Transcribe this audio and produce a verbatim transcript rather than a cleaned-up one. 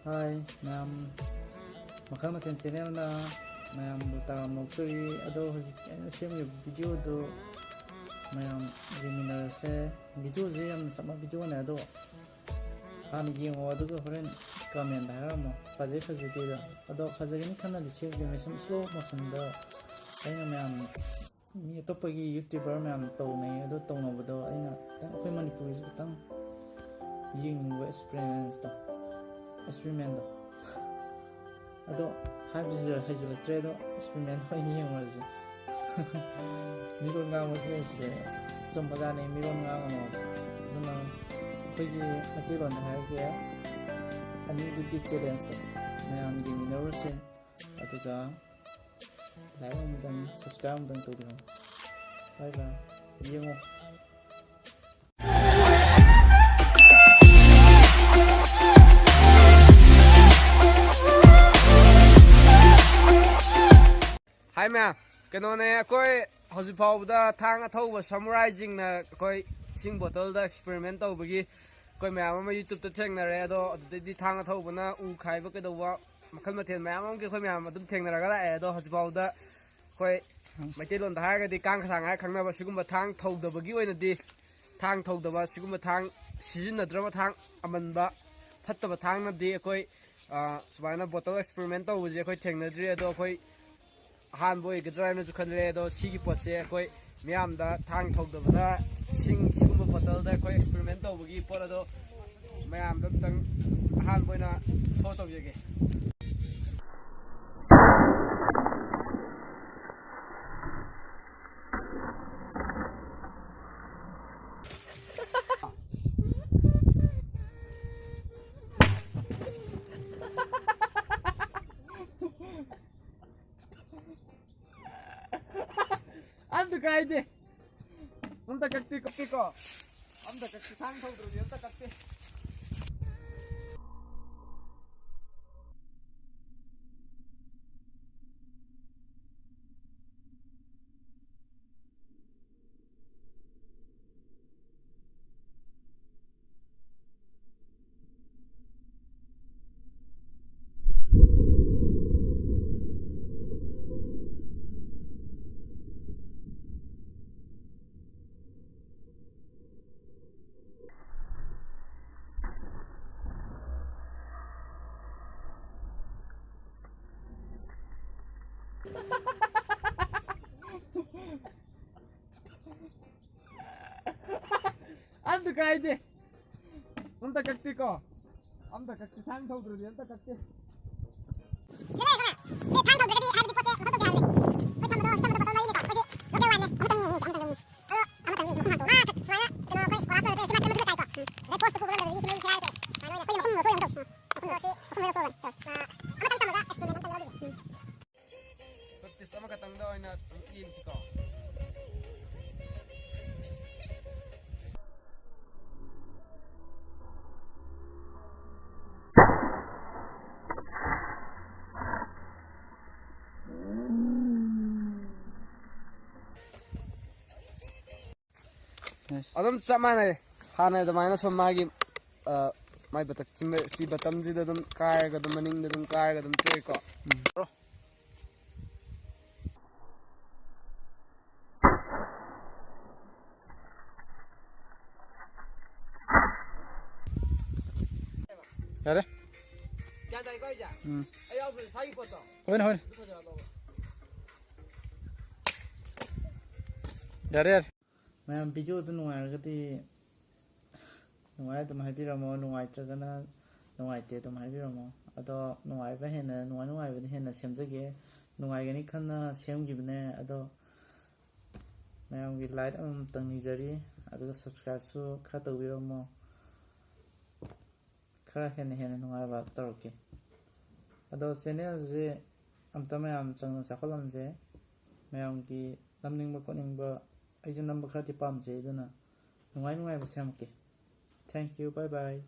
ꯍꯥꯏ ꯃꯌꯥꯝ, ꯃꯈꯜ ꯃꯊꯦꯜ ꯆꯦꯅꯦꯜꯅ ꯃꯌꯥꯝꯕꯨ ꯇꯔꯥꯝꯅ ꯑꯣꯛꯆꯔꯤ꯫ ꯑꯗꯣ ꯍꯧꯖꯤꯛ ꯑꯩꯅ ꯁꯦꯝꯂꯤꯕ ꯚꯤꯗꯤꯑꯣꯗꯨ ꯃꯌꯥꯝ ꯌꯦꯡꯃꯤꯟꯅꯔꯁꯦ꯫ ꯚꯤꯗꯤꯑꯣꯁꯦ ꯌꯥꯝꯅ ꯆꯝꯕ ꯚꯤꯗꯤꯑꯣꯅꯦ, ꯑꯗꯣ ꯍꯥꯟꯅ ꯌꯦꯡꯉꯣ, ꯑꯗꯨꯒ ꯍꯣꯔꯦꯟ ꯀꯃꯦꯟꯗ ꯍꯥꯏꯔꯝꯃꯣ, ꯐꯖꯩ ꯐꯖꯗꯦꯗꯣ꯫ ꯑꯗꯣ ꯐꯖꯒꯅꯤ ꯈꯟꯅꯗꯤ ꯁꯦꯝꯈꯤꯕꯅꯦ, ꯁꯨꯝ ꯁ꯭ꯂꯣ ꯃꯣꯁꯟꯗ ꯑꯩꯅ ꯃꯌꯥꯝ ꯃꯤ ꯑꯇꯣꯞꯄꯒꯤ ꯌꯨꯇ꯭ꯌꯨꯕꯔ ꯃꯌꯥꯝ ꯇꯧꯅꯩ, ꯑꯗꯣ ꯇꯧꯅꯕꯗꯣ ꯑꯩꯅ ꯈꯤꯇꯪ ꯑꯩꯈꯣꯏ ꯃꯅꯤꯄꯨꯔꯒꯤꯁꯨ ꯈꯤꯇꯪ ꯌꯦꯡꯅꯤꯡꯕ ꯑꯦꯛꯁꯄꯤꯔꯤꯃꯦꯟꯁꯇꯣ, ꯑꯦꯛꯁꯄꯤꯔꯤꯃꯦꯟꯗꯣ꯫ ꯑꯗꯣ ꯍꯥꯏꯕꯁꯤꯁꯨ ꯍꯩꯖꯤꯜꯂꯛꯇ꯭ꯔꯦ, ꯑꯗꯣ ꯑꯦꯛꯁꯄꯤꯔꯤꯃꯦꯟ ꯑꯣꯏꯅ ꯌꯦꯡꯉꯨꯔꯁꯦ꯫ ꯃꯤꯔꯣꯟ ꯉꯥꯡꯕꯁꯦ ꯍꯩꯁꯤꯜꯂꯦ꯫ ꯑꯆꯨꯝꯕꯖꯥꯠꯅꯤ, ꯃꯤꯔꯣꯟ ꯉꯥꯡꯒꯅꯣ ꯍꯥꯏꯁꯦ꯫ ꯑꯗꯨꯅ ꯑꯩꯈꯣꯏꯒꯤ ꯃꯩꯇꯩꯂꯣꯟꯗ ꯍꯥꯏꯔꯒꯦ, ꯑꯅꯤꯗꯨꯒꯤ ꯆꯦꯂꯦꯟꯖꯇꯣ ꯃꯌꯥꯝ ꯌꯦꯡꯃꯤꯟꯅꯔꯨꯔꯁꯦ꯫ ꯑꯗꯨꯒ ꯂꯥꯏꯛ ꯑꯃꯇꯪ, ꯁꯕꯁꯀ꯭ꯔꯥꯏꯕ ꯑꯃꯇꯪ ꯇꯧꯕꯤꯔꯝꯃꯣ꯫ ꯕꯥꯏ ꯕꯥꯏ꯫ ꯌꯦꯡꯉꯣ꯫ ꯍꯥꯏ ꯃꯌꯥꯝ, ꯀꯩꯅꯣꯅꯦ, ꯑꯩꯈꯣꯏ ꯍꯧꯖꯤꯛ ꯐꯥꯎꯕꯗ ꯊꯥꯡ ꯑꯊꯧꯕ ꯁꯃꯨꯔꯥꯏꯁꯤꯡꯅ ꯑꯩꯈꯣꯏ ꯏꯁꯤꯡ ꯕꯣꯇꯜꯗ ꯑꯦꯛꯁꯄꯦꯔꯤꯃꯦꯟ ꯇꯧꯕꯒꯤ ꯑꯩꯈꯣꯏ ꯃꯌꯥꯝ ꯑꯃ ꯌꯨꯇ꯭ꯌꯨꯕꯇ ꯊꯦꯡꯅꯔꯦ꯫ ꯑꯗꯣ ꯑꯗꯨꯗꯩꯗꯤ ꯊꯥꯡ ꯑꯊꯧꯕꯅ ꯎ ꯈꯥꯏꯕ ꯀꯩꯗꯧꯕ ꯃꯈꯜ ꯃꯊꯦꯜ ꯃꯌꯥꯝ ꯑꯃꯒꯤ ꯑꯩꯈꯣꯏ ꯃꯌꯥꯝ ꯑꯗꯨꯝ ꯊꯦꯡꯅꯔꯒ ꯂꯥꯛꯑꯦ꯫ ꯑꯗꯣ ꯍꯧꯖꯤꯛ ꯐꯥꯎꯕꯗ ꯑꯩꯈꯣꯏ ꯃꯩꯇꯩꯂꯣꯟꯗ ꯍꯥꯏꯔꯒꯗꯤ ꯀꯥꯡ ꯈꯗꯥꯡ ꯍꯥꯏꯔ ꯈꯪꯅꯕ ꯁꯤꯒꯨꯝꯕ ꯊꯥꯡ ꯊꯧꯗꯕꯒꯤ ꯑꯣꯏꯅꯗꯤ, ꯊꯥꯡ ꯊꯧꯗꯕ, ꯁꯤꯒꯨꯝꯕ ꯊꯥꯡ ꯁꯤꯖꯤꯟꯅꯗ꯭ꯔꯕ ꯊꯥꯡ ꯑꯃꯟꯕ ꯐꯠꯇꯕ ꯊꯥꯡꯅꯗꯤ ꯑꯩꯈꯣꯏ, ꯑ, ꯁꯨꯃꯥꯏꯅ ꯕꯣꯇꯜ ꯑꯦꯛꯁꯄꯦꯔꯤꯃꯦꯟ ꯇꯧꯕꯁꯦ ꯑꯩꯈꯣꯏ ꯊꯦꯡꯅꯗ꯭ꯔꯤ꯫ ꯑꯗꯣ ꯑꯩꯈꯣꯏ ꯑꯍꯥꯟꯕ ꯑꯣꯏꯒꯗ꯭ꯔꯥ ꯍꯥꯏꯅꯁꯨ ꯈꯜꯂꯦ꯫ ꯑꯗꯣ ꯁꯤꯒꯤ ꯄꯣꯠꯁꯦ ꯑꯩꯈꯣꯏ ꯃꯤꯌꯥꯝꯗ ꯊꯥꯡ ꯊꯧꯗꯕꯗ ꯏꯁꯤꯡ ꯁꯤꯒꯨꯝꯕ ꯕꯣꯇꯜꯗ ꯑꯩꯈꯣꯏ ꯑꯦꯛꯁꯄꯦꯔꯤꯃꯦꯟ ꯇꯧꯕꯒꯤ ꯄꯣꯠ ꯑꯗꯣ ꯃꯌꯥꯝꯗ ꯑꯝꯇꯪ ꯑꯍꯥꯟꯕ ꯑꯣꯏꯅ ꯁꯣ ꯇꯧꯖꯒꯦ꯫ ꯑꯝꯇ ꯀꯥꯏꯗꯦ꯫ ꯑꯝꯇ ꯀꯛꯇꯦ, ꯀꯛꯇꯦꯀꯣ꯫ ꯑꯝꯇ ꯀꯛꯇꯦ, ꯊꯥꯡ ꯊꯧꯗ꯭ꯔꯗꯤ ꯑꯝꯇ ꯀꯛꯇꯦ꯫ ꯍꯥꯏꯗꯤ ꯑꯝꯇ ꯀꯛꯇꯦꯀꯣ꯫ ꯑꯝꯇ ꯀꯛꯇꯦ, ꯊꯥꯡ ꯊꯧꯗ꯭ꯔꯗꯤ ꯑꯝꯇ ꯀꯛꯇꯦ꯫ ꯄꯤꯁ ꯑꯃꯈꯛꯇꯪꯗ ꯑꯣꯏꯅ ꯑꯗꯨꯝ ꯌꯦꯡꯁꯤꯀꯣ꯫ ꯑꯗꯨꯝ ꯆꯞ ꯃꯥꯟꯅꯩ꯫ ꯍꯥꯟꯅ ꯑꯗꯨꯃꯥꯏꯅ ꯁꯨꯝ ꯃꯥꯒꯤ, ꯑ, ꯃꯥꯏ ꯕꯇꯛꯁꯤꯃ-, ꯁꯤ ꯕꯇꯝꯁꯤꯗ ꯑꯗꯨꯝ ꯀꯥꯏꯔꯒ ꯑꯗꯨꯝ ꯃꯅꯤꯡꯗ ꯑꯗꯨꯝ ꯀꯥꯏꯔꯒ ꯑꯗꯨꯝ ꯇꯣꯛꯏꯀꯣ꯫ ꯎꯝ꯫ ꯌꯥꯔꯦ꯫ ꯒ꯭ꯌꯥꯟ ꯇꯥꯏꯀꯣ ꯑꯩꯁꯦ? ꯎꯝ꯫ ꯑꯩ ꯌꯥꯎꯗ꯭ꯔꯁꯨ ꯁ꯭ꯋꯥꯏꯒꯤ ꯄꯣꯠꯇꯣ꯫ ꯍꯣꯏꯅꯦ, ꯍꯣꯏꯅꯦ꯫ ꯑꯗꯨ ꯐꯖꯕ ꯂꯧꯔꯣ꯫ ꯌꯥꯔꯦ, ꯌꯥꯔꯦ꯫ ꯃꯌꯥꯝ video ꯑꯗꯨ ꯅꯨꯡꯉꯥꯏꯔꯒꯗꯤ ꯅꯨꯡꯉꯥꯏ ꯑꯗꯨꯝ ꯍꯥꯏꯕꯤꯔꯝꯃꯣ, ꯅꯨꯡꯉꯥꯏꯇ꯭ꯔꯒꯅ ꯅꯨꯡꯉꯥꯏꯇꯦ ꯑꯗꯨꯝ ꯍꯥꯏꯕꯤꯔꯝꯃꯣ꯫ ꯑꯗꯣ ꯅꯨꯡꯉꯥꯏꯕ ꯍꯦꯟꯅ, ꯅꯨꯡꯉꯥꯏ ꯅꯨꯡꯉꯥꯏꯕꯗꯤ ꯍꯦꯟꯅ ꯁꯦꯝꯖꯒꯦ꯫ ꯅꯨꯡꯉꯥꯏꯒꯅꯤ ꯈꯟꯅ ꯁꯦꯝꯈꯤꯕꯅꯦ꯫ ꯑꯗꯣ ꯃꯌꯥꯝꯒꯤ like ꯑꯃꯃꯝꯇꯪ ꯅꯤꯖꯔꯤ, ꯑꯗꯨꯒ subscribeꯁꯨ ꯈꯔ ꯇꯧꯕꯤꯔꯝꯃꯣ꯫ ꯈꯔ ꯍꯦꯟꯅ ꯍꯦꯟꯅ ꯅꯨꯡꯉꯥꯏꯕ ꯇꯧꯔꯛꯀꯦ꯫ ꯑꯗꯣ channelꯁꯦ ꯑꯝꯇ ꯃꯌꯥꯝ ꯆꯪꯅ ꯆꯥꯎꯈꯠꯍꯟꯁꯦ꯫ ꯃꯌꯥꯝꯒꯤ ꯅꯝꯅꯤꯡꯕ ꯈꯣꯠꯅꯤꯡꯕ ꯑꯩꯁꯨ ꯅꯝꯕ ꯈꯔꯗꯤ ꯄꯥꯝꯖꯩ, ꯑꯗꯨꯅ ꯅꯨꯡꯉꯥꯏ ꯅꯨꯡꯉꯥꯏꯕ ꯁꯦꯝꯃꯛꯀꯦ꯫ Thank you, bye bye꯫